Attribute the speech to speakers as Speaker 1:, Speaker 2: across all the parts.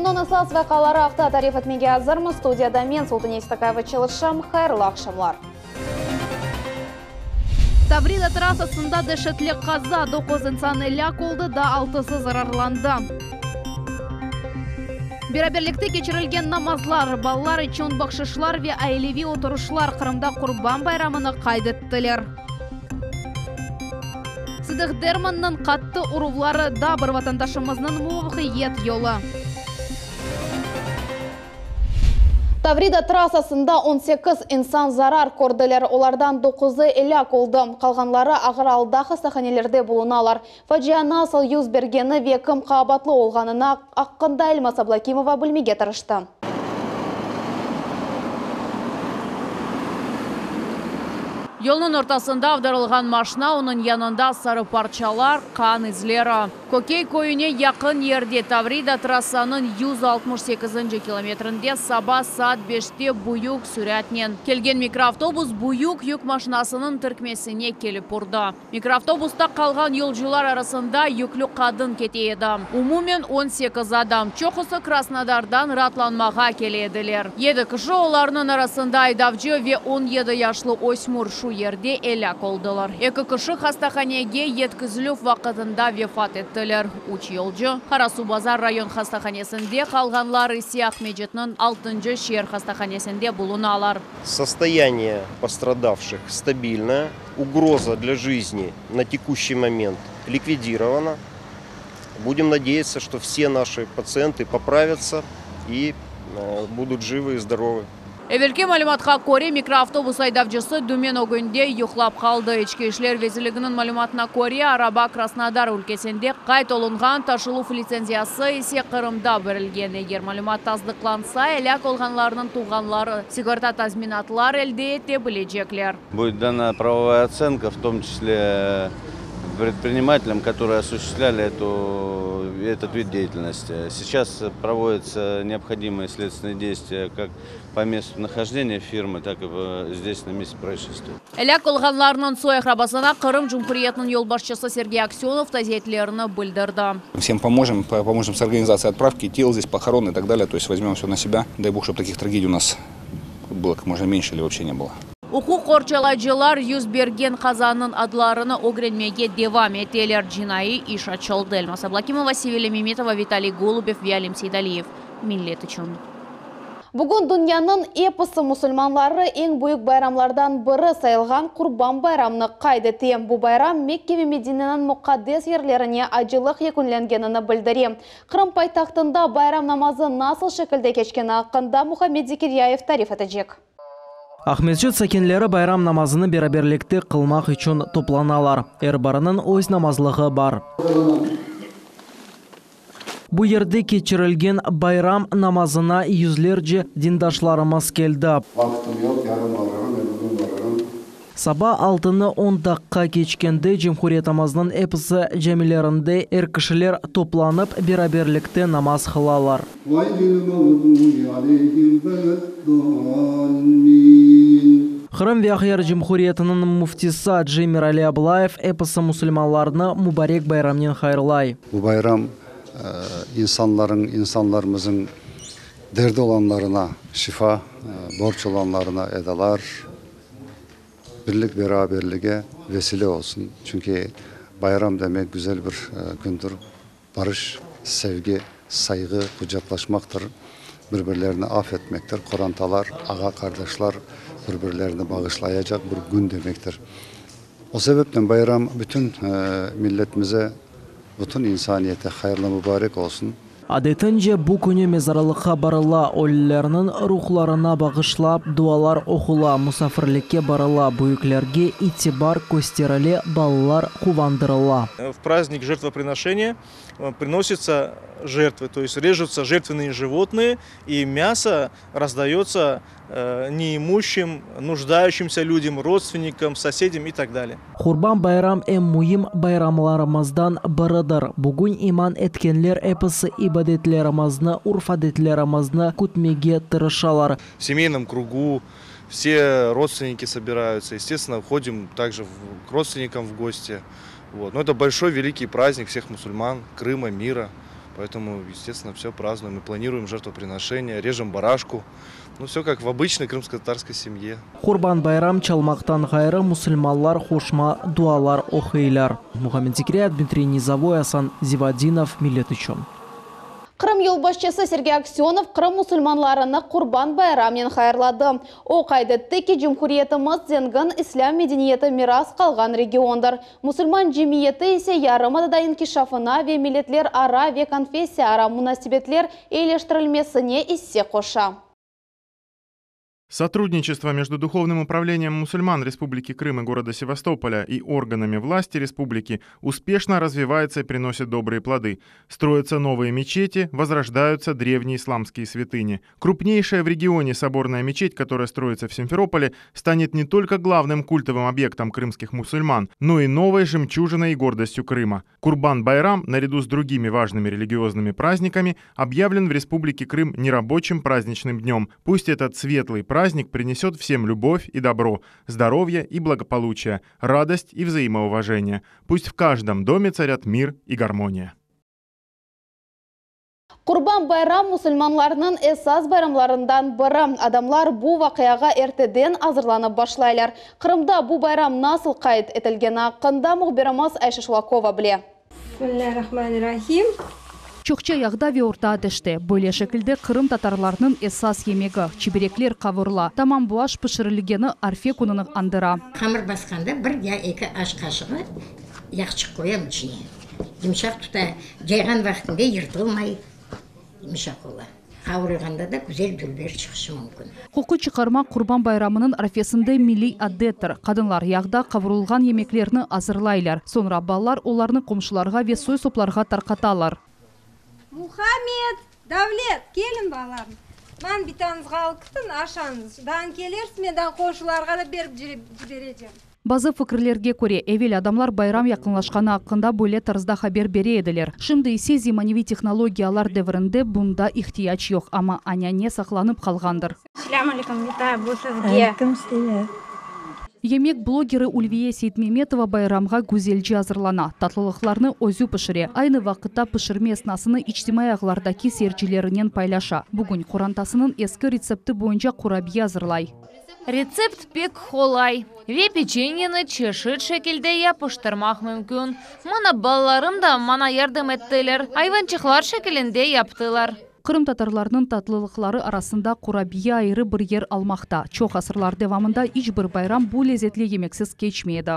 Speaker 1: Künniñ esas vaqiaları aqta tarif etmege azırmız. Studiyada men, Sultane İstakayeva çalışam. Hayırlı aqşamlar. Tavrida trassasında deşetli qaza, doquz insan elâk oldı, daa altısı zararlandı. Beraberlikte keçirilgen namazlar, balalar içün bahşışlar ve aileviy oturışlar Qırımda Qurban bayramını qayd ettiler. Sıdıq Dermannıñ qattı uruvları, daa bir vatandaşımıznıñ muvafaqiyet yolu. Tavrida trassasında 18 insan zarar kördiler, olardan doquzı elâk oldı, qalğanları ağır alda hastahanelerde bulunalar. Facia nasıl yüz bergeni ve kim qaabatlı olğanına aqqında Elmaz Ablâkimova bilmege tırıştı.
Speaker 2: Yolnıñ ortasında avdarılğan maşna, onıñ yanında sarı parçalar, qan izleri. Kökey köyüne yaqın yerde Tavrida trassanıñ 168-nci kilometrinde saba saat beşte büyük süratnen kelgen mikroavtobus büyük yük maşnasınıñ tirkmesine kelip urdı. Mikroavtobusta qalğan yolcular arasında yüklü qadın kete edi. Umumen 18 adam, çoqusı Krasnodardan raatlanmağa kele ediler. Yedi kişi, olarnıñ arasında aydavcı ve 17 yaşlı ösmür şu yerde elâk oldılar. Eki kişi hastahanege yetkizilüv vaqıtında vefat ettiler. Üç yolcu Qarasuvbazar rayon hastahanesinde, qalğanlar ise Aqmescitniñ altıncı şeer hastahanesinde bulunalar.
Speaker 3: Состояние пострадавших стабильное. Угроза для жизни на текущий момент ликвидирована. Будем надеяться, что все наши пациенты поправятся и будут живы и здоровы.
Speaker 2: Evelki malümatqa köre, mikroavtobus aydavcısı dümen ögünde yuqlap qaldı. İçki işler vezirliginiñ malümatına köre, araba Krasnodar ülkesinde qayd olunğan, taşıluv litsenziyası ise Qırımda berilgen. Eger malümat tasdıqlansa, elâk olğanlarnıñ tuvğanları sigorta tazminatlar elde ete bilecekler.
Speaker 4: Будет дана правовая оценка, в том числе предпринимателям, которые осуществляли эту, этот вид деятельности. Сейчас проводятся необходимые следственные действия как по месту нахождения фирмы, так и здесь, на месте происшествия.
Speaker 2: Elâk olğanlarnıñ soy-aqrabasına Qırım Cumhuriyetiniñ yolbaşçısı Sergey Aksönov taziyetlerini bildirdi.
Speaker 5: Всем поможем, поможем с организацией отправки тел здесь, похорон и так далее. То есть возьмем все на себя. Дай бог, чтобы таких трагедий у нас было как можно меньше или вообще не было.
Speaker 2: Uquq qorçalayıcılar yüz bergen qazanıñ adlarını ögrenmege devam eteler. Cinaiy iş açıldı. Elmaz Ablâkimova, Sevilya Memetova, Vitaliy Golubev ve Alim Seydaliyev. Millet içün.
Speaker 1: Bugün dünyanıñ episi musulmanları eñ büyük bayramlardan biri sayılğan Qurban bayramını qayd ete. Bu bayram Mekke ve Medineniñ muqaddes yerlerine acılıq yekünlengenini bildire. Qırım paytahtında bayram namazı nasıl şekilde keçkeni aqqında Muhammed Zekiryayev tarif etecek.
Speaker 6: Aqmescit sakinleri bayram namazını beraberlikte qılmaq içün toplanalar. Er biriniñ öz namazlığı bar. Bu yerde keçirilgen bayram namazına yüzlerce dindaşlarımız keldi.
Speaker 7: Vaqtım yoq, yarın bararım, ya bugün bararım.
Speaker 6: Saba altını on daqqa keçkende cumhuriyetimizniñ episi camilerinde er kişiler toplanıp, beraberlikte namaz qılalar. Qırım ve Aqyar Cumhuriyetiniñ Müftisi Acı Emirali Ablayev episi musulmanlarnı mubarek bayramnen hayırlay.
Speaker 7: Bu bayram insanlarıñ, insanlarımızıñ derdi olanlarına şifa, borc olanlarına edalar, birlik-beraberlige vesile olsun. Çünki bayram demek güzel bir kündir, barış, sevgi, sayğı, qucaqlaşmaqtır, bir-birlerini af etmektir, qorantalar, ağa-qardaşlar bir-birlerini bağışlayacaq bir kün demektir. O sebepten bayram bütün milletimize, bütün insaniyete hayırlı mubarek olsun.
Speaker 6: Adetince, bu künü mezarlıqqa barıla, ölülerniñ ruhlarına bağışlap dualar oqula, musafirlikke barıla, büyüklerge itibar kösterile, balalar quvandırıla.
Speaker 8: В праздник жертвоприношения приносятся жертвы, то есть режутся жертвенные животные, и мясо раздается неимущим, нуждающимся людям, родственникам, соседям и так далее.
Speaker 6: Qurban bayram eñ müim bayramlarımızdan biridir. Bugün iman etkenler episi ibadetlerimizni, urf-adetlerimizni kütmege tırışalar.
Speaker 9: В семейном кругу все родственники собираются. Естественно, ходим также к родственникам в гости. Вот. Но это большой великий праздник всех мусульман Крыма, мира. Поэтому, естественно, все празднуем и планируем жертвоприношение, режем барашку. Ну, все как в обычной крымско-татарской семье.
Speaker 6: Qurban bayram çalmaqtan ğayrı, musulmanlar qoşma dualar oquylar. Muhammed Zekirya, Dmitriy Nizovoy, Asan Zivadinov, Millet içün.
Speaker 1: Qırım yolbaşçısı Sergey Aksönov Qırım musulmanlarını Qurban bayramnen hayırladı. O qayd etti ki, cumhuriyetimiz zengin islâm medeniyeti miras qalğan regiondır. Musulman cemiyeti ise yarımadada inkişafına ve milletlerara ve konfessiyaara munasebetler eyileştirilmesine isse qoşa.
Speaker 10: Сотрудничество между Духовным управлением мусульман Республики Крым и города Севастополя и органами власти республики успешно развивается и приносит добрые плоды. Строятся новые мечети, возрождаются древние исламские святыни. Крупнейшая в регионе соборная мечеть, которая строится в Симферополе, станет не только главным культовым объектом крымских мусульман, но и новой жемчужиной и гордостью Крыма. Курбан-Байрам, наряду с другими важными религиозными праздниками, объявлен в Республике Крым нерабочим праздничным днем. Пусть этот светлый праздник принесет всем любовь и добро, здоровье и благополучие, радость и взаимоуважение. Пусть в каждом доме царят мир и гармония.
Speaker 1: Qurban bayram musulmanlarnıñ esas bayramlarından biri. Adamlar bu vaqiağa erteden azırlanıp başlaylar. Qırımda bu bayram nasıl qayd etilgeni aqqında mühbirimiz Ayşe Şulakova bile.
Speaker 11: Bismillahirrahmanirrahim.
Speaker 12: Çoqça yağda ve orta ateşte. Böyle şekilde Qırım tatarlarınıñ esas yemegi, çiberekler qavurıla. Tamam bu aş pişirilgeni arfe kününi añdıra.
Speaker 13: Hamır basqanda bir ya eki aş qaşığı yağçıq qoyam içine. Yımşaq tuta. Cayğan vaqtında yırtılmay, yımşaq ola. Qavurğanda da güzel dülber çıqışı mümkün.
Speaker 12: Qoqu çıqarmaq Qurban bayramınıñ arfesinde milliy adettir. Qadınlar yağda qavurılğan yemeklerni azırlaylar. Soñra balalar olarnı qomşularğa ve soy-soplarğa tarqatalar.
Speaker 11: Muhammed! Davlet! Keliñ, balam! Man bitañızğa alıp kitiñ, aşañız. Dağın kelersiz, men dağın qonşularğa da berip ciberecem.
Speaker 12: Bazı fikirlerge köre, evel adamlar bayram yaqınlaşqanı aqqında böyle tarzda haber bere ediler. Şimdi ise zemaneviy tehnologiyalar devirinde bunda ihtiyac yoq, amma anane saqlanıp qalğandır.
Speaker 14: Selâm aleyküm, bita, bu sizge.
Speaker 15: Aleyküm selâm.
Speaker 12: Yemek blogeri Ülviye Seytmemetova bayramğa güzelce azırlana, tatlılıqlarnı özü pişire, aynı vaqıtta pişirme esnasını içtimaiy ağlardaki seyircilerinen paylaşa. Bugün qorantasınıñ eski retsepti boyunca qurabiye azırlay.
Speaker 16: Retsept pek qolay ve peçenyeni çeşit şekilde yapıştırmaq mümkün. Mına balalarım da maña yardım ettiler, ayvançıqlar şekilinde yaptılar.
Speaker 12: Qırımtatarlarnıñ tatlılıqları arasında qurabiye ayrı bir yer almaqta. Çoq asırlar devamında iç bir bayram bu lezetli yemeksiz keçmey edi.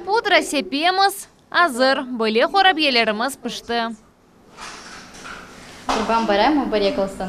Speaker 16: Pudra sepemiz, azır, böyle qurabiyelerimiz pişti.
Speaker 14: Qurban bayram mubarek olsun!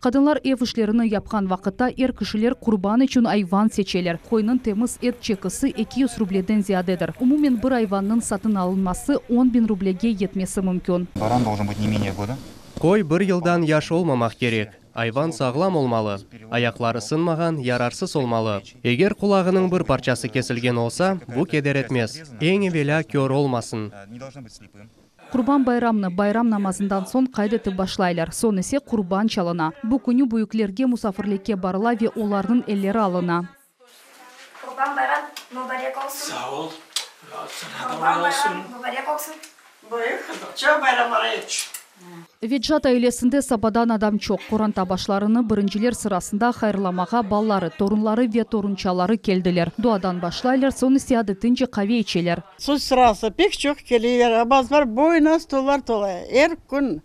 Speaker 12: Qadınlar ev işlerini yapqan vaqıtta er kişiler qurban içün ayvan seçeler. Qoynıñ temiz et çekisi 200 rubleden ziyadedir. Umumen bir ayvannıñ satın alınması 10.000 rublege yetmesi mümkün.
Speaker 17: Баран должен быть не менее года.
Speaker 18: Qoy bir yıldan yaş olmamaq kerek. Ayvan sağlam olmalı, ayaqları sınmağan, yararsız olmalı. Eger qulağınıñ bir parçası kesilgen olsa, bu keder etmez. Eñ evelâ kör olmasın.
Speaker 17: Ne должны быть слепым.
Speaker 12: Qurban bayramnı bayram namazından soñ qayd etip başlaylar, soñ ise qurban çalına. Bu künü büyüklerge musafirlikke barıla ve olarnıñ elleri alına.
Speaker 14: Qurban bayram mubarek olsun.
Speaker 19: Sağ ol.
Speaker 14: Qurban bayram mubarek olsun.
Speaker 19: Çoq bayramlar et.
Speaker 12: Vecat ailesinde sabadan adam çoq. Qoranta başlarını birinciler sırasında hayırlamağa balaları, torunları ve torunçaları keldiler. Duadan başlaylar, soñ ise adetince qave içeler.
Speaker 19: Söz sırası, pek çoq keleyler, bazılar boyuna stollar tola. Er kün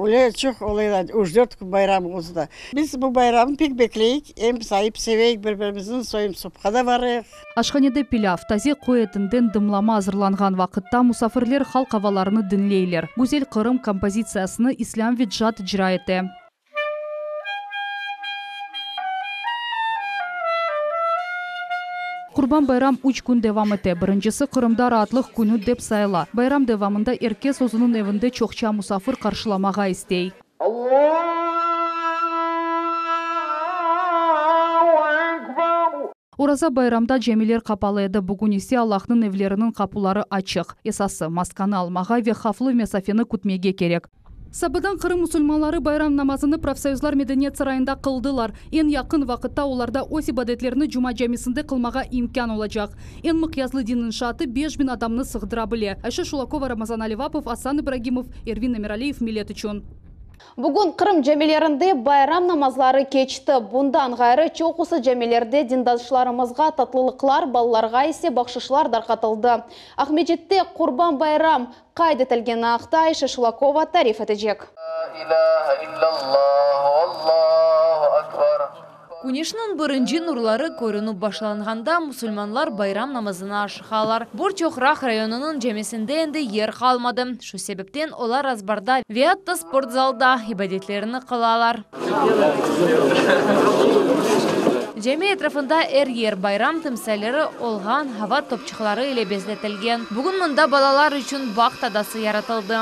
Speaker 19: öyle çoq olaylar, üç-dört kün bayram olsa da. Biz bu bayramnı pek bekleyik, em sayıp seveyik bir-birimizniñ soyum-sopqa da barayıq.
Speaker 12: Aşhanede pilâv, taze qoy etinden dımlama azırlanğan vaqıtta musafirler halq avalarını diñleyler. Güzel Qırım kompozitsiyasını İslâm Vecat icra ete. Qurban bayram üç kün devam ete. Birincisi Qırımda raatlıq künü dep sayıla. Bayram devamında er kes özüniñ evinde çoqça musafir qarşılamağa istey. Oraza bayramda camiler qapalı edi, bugün ise Allahnıñ evleriniñ qapuları açıq. Esası, maskanı almağa ve havflı mesafeni kütmege kerek. Sabadan Qırım musulmanları bayram namazını Profsoyuzlar medeniyet sarayında qıldılar. Eñ yaqın vaqıtta olarda öz ibadetlerini Cuma camisinde qılmağa imkân olacaq. Eñ mıqyaslı din inşaatı 5000 adamnı sığdıra bile. Ayşe Şulakova, Ramazan Alivapov, Asan İbragimov, Ervin Emiraliyev, Millet içün.
Speaker 1: Bugün Qırım camilerinde bayram namazları keçti. Bundan ğayrı, çoqusı camilerde dindaşlarımızğa tatlılıqlar, balalarğa ise bahşışlar darqatıldı. Aqmescitte Qurban bayram qayd etilgeni aqta Ayşe Şulakova tarif etecek.
Speaker 16: Küneşniñ birinci nurları körünip başlanğanda musulmanlar bayram namazına aşıqalar. Bir çoq Rah rayonınıñ camisinde endi yer qalmadı, şu sebepten olar azbarda ve atta sportzalda ibadetlerini qılalar. Cami etrafında er yer bayram timsalleri olğan ava topçıqları ile bezetilgen. Bugün mında balalar içün baht adası yaratıldı.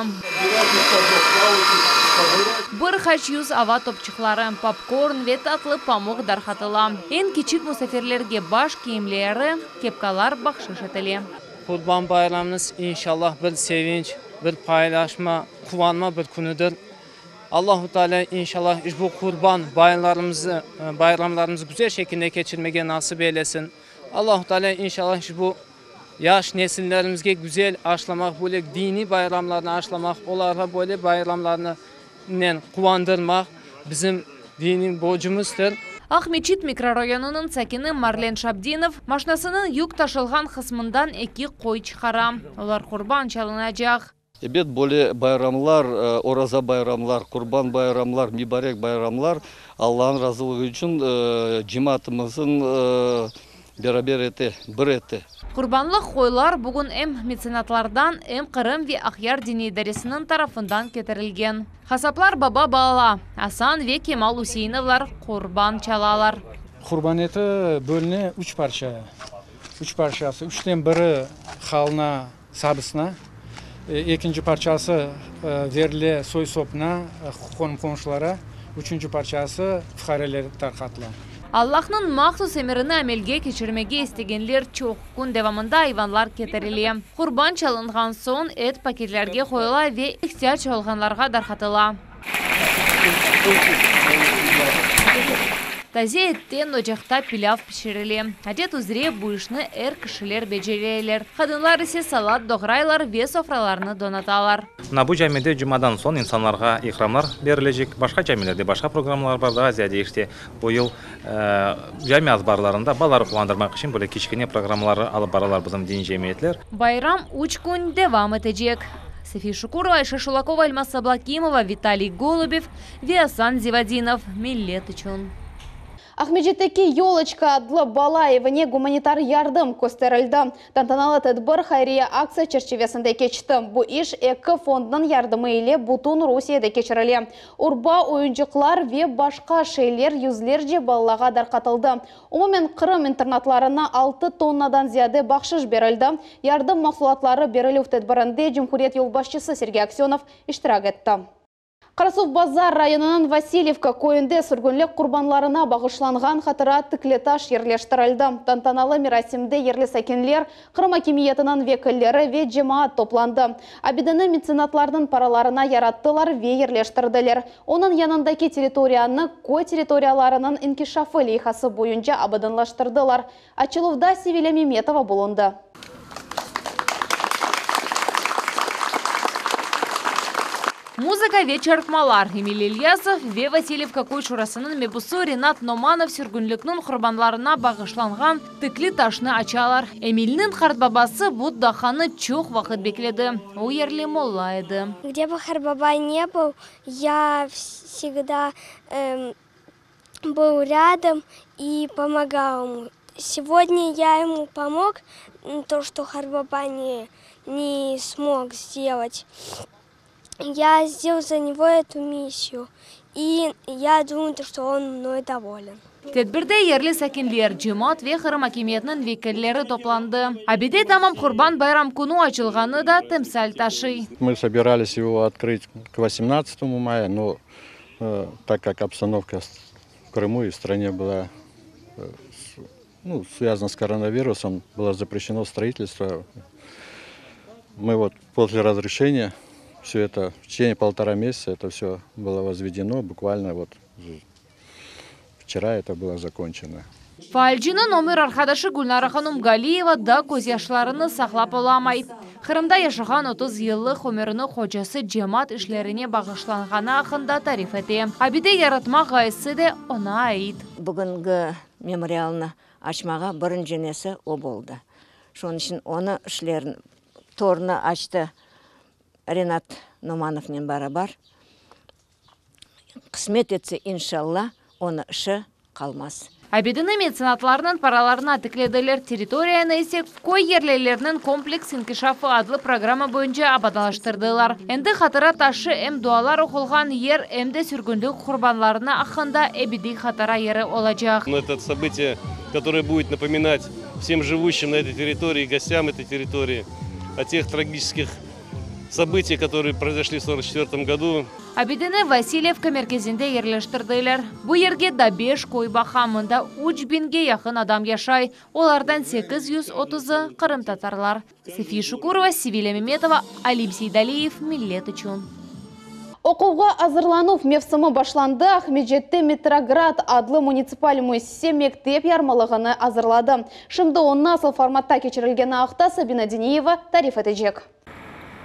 Speaker 16: Bir qaç yüz ava topçıqları, popkorn ve tatlı pamuq darqatıla. Eñ kiçik musafirlerge baş kiyimleri, kepkalar bahşış etile.
Speaker 15: Qurban bayramımız, inşallah, bir sevinç, bir paylaşma, quvanma bir künüdir. Allahu Teala, inşallah, işbu qurban bayramlarımızı, bayramlarımızı güzel şekilde keçirmege nasip eylesin. Allahu Teala, inşallah, işbu yaş nesillerimizge güzel aşlamaq, böyle diniy bayramlarnı aşlamaq, olarğa böyle bayramlarnınen quvandırmaq bizim diniy borcumızdır.
Speaker 16: Aqmeçit mikrorayonınıñ sakini Marlen Şabdinov maşnasınıñ yük taşılğan qısmından eki qoy çıqara. Olar qurban çalınacaq.
Speaker 20: Ebet, böyle bayramlar, Oraza bayramlar, Qurban bayramlar, mübarek bayramlar Allanıñ razılığı içün cemaatımızın beraber ete, bir ete.
Speaker 16: Qurbanlıq qoylar bugün em metsenatlardan, em Qırım ve Aqyar diniy idaresiniñ tarafından ketirilgen. Qasaplar baba-bala, Asan ve Kemal Useinovlar qurban çalalar.
Speaker 21: Qurban eti bölüne üç parçaya. Üç parçası, üçten biri halına, Sabısına, ekinci parçası berile soy-sopuna, qonum-qonşulara, üçünci parçası fuqarelerge tarqatıla.
Speaker 16: Allahnıñ mahsus emirini amelge keçirmege istegenler çoq. Kün devamında ayvanlar ketirile. Qurban çalınğan soñ et paketlerge qoyula ve ihtiyac olğanlarğa darqatıla. Taze etten ocaqta pilâv pişirile. Adet üzre bu işni er kişiler becereler. Qadınlar ise salat doğraylar ve sofralarnı donatalar.
Speaker 22: Mına bu camide cumadan soñ insanlarğa ikramlar berilecek. Başqa camilerde başqa programmalar bar, daa ziyade işte bu yıl cami azbarlarında balaları quvandırmaq içün böyle kiçkene programmalar alıp baralar bizim diniy cemiyetler.
Speaker 16: Bayram üç kün devam etecek. Sefiye Şukurova, Ayşe Şulakova, Elmaz Sablakimova, Vitaliy Golubev ve Asan Zivadinov, Millet içün.
Speaker 1: Aqmescitteki Yoloçka adlı bala evine gumanitar yardım kösterildi. Tantanalı tedbir hayriye aktsiya çerçivesinde keçti. Bu iş eki fondnıñ yardımı ile bütün Rusiyede keçirile. Urba, oyuncıqlar ve başqa şeyler yüzlerce balağa darqatıldı. Umumen Qırım internatlarına altı tonnadan ziyade bahşış berildi. Yardım mahsulatları berilüv tedbirinde cumhuriyet yolbaşçısı Sergey Aksönov iştirak etti. Qarasuvbazar rayonınıñ Vasilyevka köyünde sürgünlik qurbanlarına bağışlanğan hatıra tiklitaş yerleştirildi. Tantanalı merasimde yerli sakinler, Qırım akimiyetiniñ vekilleri ve cemaat toplandı. Abideni metsenatlarnıñ paralarına yarattılar ve yerleştirdiler. Onıñ yanındaki territoriyanı köy territoriyalarınıñ inkişafı leyhası boyunca abadanlaştırdılar. Açıluvda Sevilâ Memetova bulundı.
Speaker 16: Muzıka ve çarpmalar, Emil İlyasov ve Vasilyevka köy şurasınıñ mebusı Renat Nomanov sürgünlikniñ qurbanlarına bağışlanğan tikli taşnı açalar. Emilniñ qartbabası bu daqqanı çoq vaqıt bekledi, o yerli molla edi.
Speaker 23: Gde бы Harbabay ne byl, ya vsegda byl râdom i pomogal emu. Segodnâ ya emu pomog, to, çto Harbaba ne ne smog sdelat. Ya sdelal za nego etu missiyu, i ya dumayu, to, çto on mnoy dovolen.
Speaker 16: Tedbirde yerli sakinler, cemaat ve Qırım akimiyetiniñ vekilleri toplandı. Abide tamam Qurban bayram künü açılğanı da timsal taşıy.
Speaker 24: Мы собирались его открыть к восемнадцатому мая, но так как обстановка в Крыму и в стране была, ну, связана с коронавирусом, было запрещено строительство. Мы вот после разрешения. Все это в течение полтора месяца это все было возведено, буквально вот вчера это было закончено.
Speaker 16: Faalciniñ ömür arqadaşı Gülnara hanum Galiyeva da közyaşlarını saqlap olamay. Qırımda yaşağan 30 yıllıq ömürini qocası cemaat işlerine bağışlanğanı aqqında tarif ete. Abide yaratmaq ğayesi de oña ait.
Speaker 2: Bugüngi memorialnı açmağa birinci nesi o boldı. Şonıñ içün onı işlerin torunı açtı Renat Nomanovnen barabar. Qısmet etse, inşalla, onı işi qalmaz.
Speaker 16: Abideni metsenatlarnıñ paralarına tiklediler, territoriyanı ise Köy yerlileriniñ kompleks inkişafı adlı programma boyunca abadanlaştırdılar. Endi hatıra taşı em dualar oqulğan yer, em de sürgünlik qurbanlarını aqqında ebediy hatıra yeri olacaq.
Speaker 3: Это событие, которое будет напоминать всем живущим на этой территории, гостям этой территории о тех трагических событиях, которые произошли в 1944 году.
Speaker 16: Abideni Vasilyevka merkezinde yerleştirdiler. Bu yerge daa beş köy baqa, mında üç biñge yaqın adam yaşay, olardan 830-ı qırımtatarlar. Safiye Şukurova, Sevilya Memetova, Alim Seydaliyev, Millet içün.
Speaker 1: Oquvğa azırlanuv mevsimi başlandı. Aqmescitte Metrograd adlı munitsipal müessise mektep yarmalığını azırladı. Şimdi o nasıl formatta keçirilgeni aqta Sabina Diniyeva tarif etecek.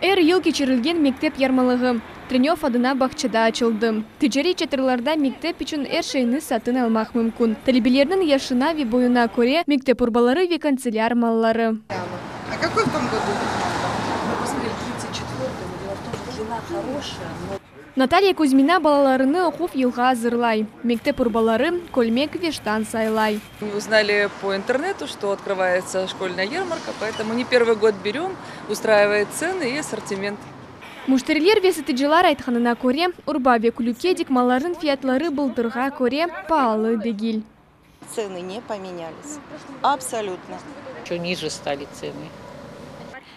Speaker 4: Er yıl keçirilgen mektep yarmalığı Trenöv adına bağçada açıldı. Ticariy çadırlarda mektep içün er şeyni satın almaq mümkün. Talebelerniñ yaşına ve boyuna köre mektep urbaları ve kantselâr malları.
Speaker 5: А какой в том году? Мы посмотрели 34-й, но дело в том, что длина хорошая, но...
Speaker 4: Natalya Kuzmina balalarını oquv yılğa azırlay. Mektep urbaları, kölmek ve ştan saylay.
Speaker 25: Мы узнали по интернету, что открывается школьная ярмарка, поэтому не первый год берем, устраивает цены и ассортимент.
Speaker 4: Müşteriler ve satıcılar aytqanına köre, urba ve kündelik mallarnıñ fiyatları bıltırğa köre paalı degil.
Speaker 26: Цены не поменялись. Абсолютно.
Speaker 27: Еще ниже стали цены.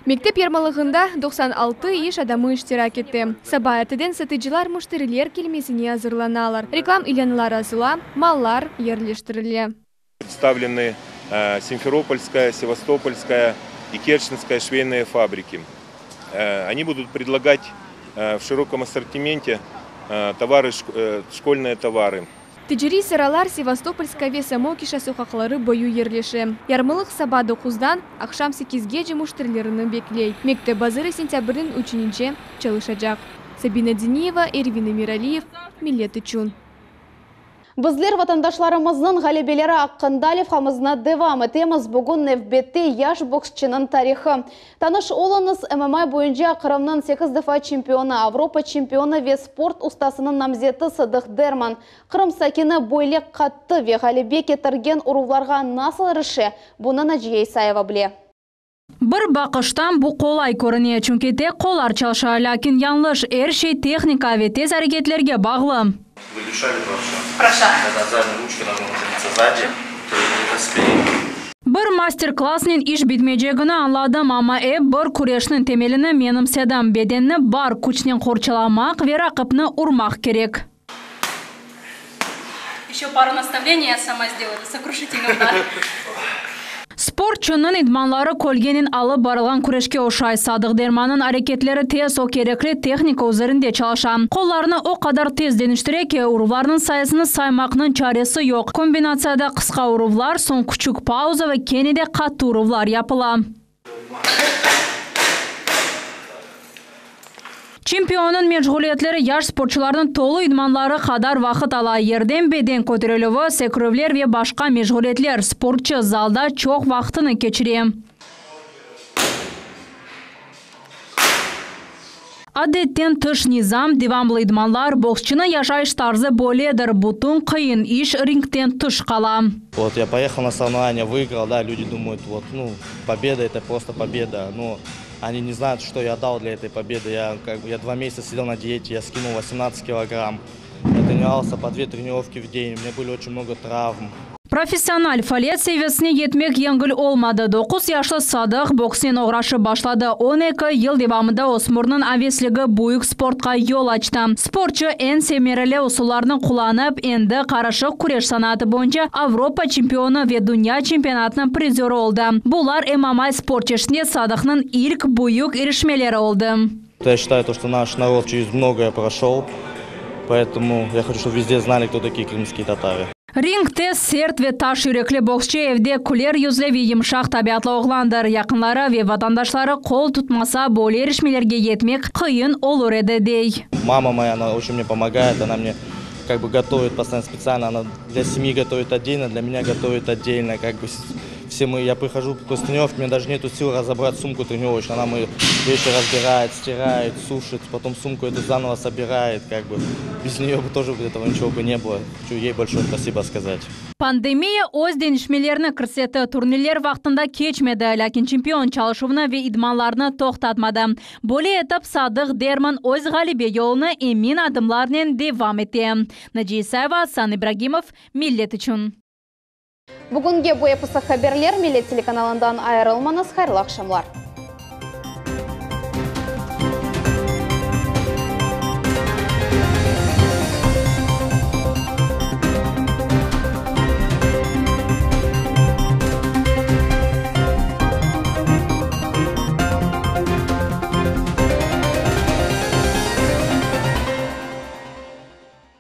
Speaker 4: Mektep yarmalığında 96 iş adamı iştirak etti. Saba erteden satıcılar müşteriler kelmesine azırlanalar. Reklam ilânları asıla, mallar yerleştirile.
Speaker 28: Представлены э, Симферопольская, Севастопольская и Керченская швейные фабрики. Э, Они будут предлагать э, в широком ассортименте э, товары, шк- э, школьные товары.
Speaker 4: Ticariy sıralar Sevastopolskaya ve Samokişa soqaqları boyu yerleşe. Yarmalıq saba 9-dan aqşam 8-gece müşterilerini bekley. Mektep bazarı sentâbrniñ 3-nce çalışacaq. Sabina Diniyeva, Ervin Emiraliyev, Millet içün.
Speaker 1: Bizler vatandaşlarımıznıñ ğalebeleri aqqında levhamıznı devam etemiz. Bugün nevbette yaş boksçınıñ tarihı. Tanış oluñız MMA boyunca Qırımnıñ 8 defa çempionı, Avropa çempionı ve sport ustasınıñ namzeti Sadıh Derman. Qırım sakini böyle qattı ve ğalebe ketirgen uruvlarğa nasıl irişe? Bunı Naciye İsayeva bile.
Speaker 29: Bir baqıştan bu qolay körüne, çünki tek qollar çalışa, lâkin yañlış er şey tehnika ve tez areketlerge bağlı.
Speaker 30: Вы левша или правша?
Speaker 29: Правша.
Speaker 30: Когда задняя ручка должна находиться сзади, то это спереди.
Speaker 29: Bir master-klassnen iş bitmeycegini añladım, amma ep bir küreşniñ temelini menimsedim. Bedenni bar küçnen qorçalamaq ve raqipni urmaq kerek.
Speaker 31: Еще пару наставлений я сама сделаю. Это сокрушительный удар.
Speaker 29: Sportçunıñ idmanları kölgenen alıp barılğan küreşke oşay. Sadıq Dermannıñ areketleri tez, o kerekli tehnika üzerinde çalışa. Qollarını o qadar tez deñiştire ki, uruvlarnıñ sayısını saymaqnıñ çaresi yoq. Kombinatsiyada qısqa uruvlar, soñ küçük pauza ve kene de qattı uruvlar yapıla. Çempionnıñ meşğuliyetleri yaş sportçularnıñ tolu idmanları qadar vaqıt ala. Yerden beden köterilüvi, sekirüvler ve başqa meşğuliyetler. Sportçu zalda çoq vaqtını keçire. Adetten tış nizam, devamlı idmanlar, boksçunıñ yaşayış tarzı böyledir. Bütün qıyın iş ringten tış qala.
Speaker 30: Вот я поехал на соревнования, выиграл, да, люди думают, вот, ну, победа это просто победа, но они не знают, что я дал для этой победы. Я, как бы, я два месяца сидел на диете, я скинул 18 килограмм, я тренировался по две тренировки в день, у меня были очень много травм.
Speaker 29: Professional faaliyet seviyesine yetmek yengil olmadı. 9 yaşlı Sadıq boksnen oğraşıp başladı. 12 yıl devamında ösmürniñ avesligi büyük sportqa yol açtı. Sportçu eñ semereli usullarnı qullanıp, endi qarışıq küreş sanatı boyunca Avropa çempionı ve dünya çempionatınıñ prizörı oldı. Bular MMA sport çeşitinde Sadıqnıñ ilk büyük irişmeleri oldı.
Speaker 30: Я считаю, то, что наш народ через многое прошел, поэтому я хочу, чтобы везде знали, кто такие крымские татары.
Speaker 29: Ringte sert ve taş yürekli boksçı evde küler yüzli ve yımşaq tabiatlı oğlandır. Yaqınları ve vatandaşları qol tutmasa, böyle irişmelerge yetmek qıyın olur edi, dey.
Speaker 30: Мама моя, она очень мне помогает, она мне как бы готовит постоянно специально, она для семьи готовит отдельно, для меня готовит отдельно, как бы все мы, я прихожу после тренировки, у меня даже нету сил разобрать сумку тренировочную, она мои вещи разбирает, стирает, сушит, потом сумку эту заново собирает, как бы без нее бы тоже этого ничего бы не было. Хочу ей большое спасибо сказать.
Speaker 29: Pandemiya öz deñişmelerini kirsetti, turnirler vaqtında keçmedi, lâkin çempion çalışuvnı ve idmanlarnı toqtatmadı. Böyle etip Sadıq Derman öz ğalebe yolunı emin adımlarnen devam ete. Naciye İsayeva, Asan İbragimov, Millet içün.
Speaker 1: Bugünge bu episi haberler, Millet telekanalından ayırılmañız, hayırlı aqşamlar.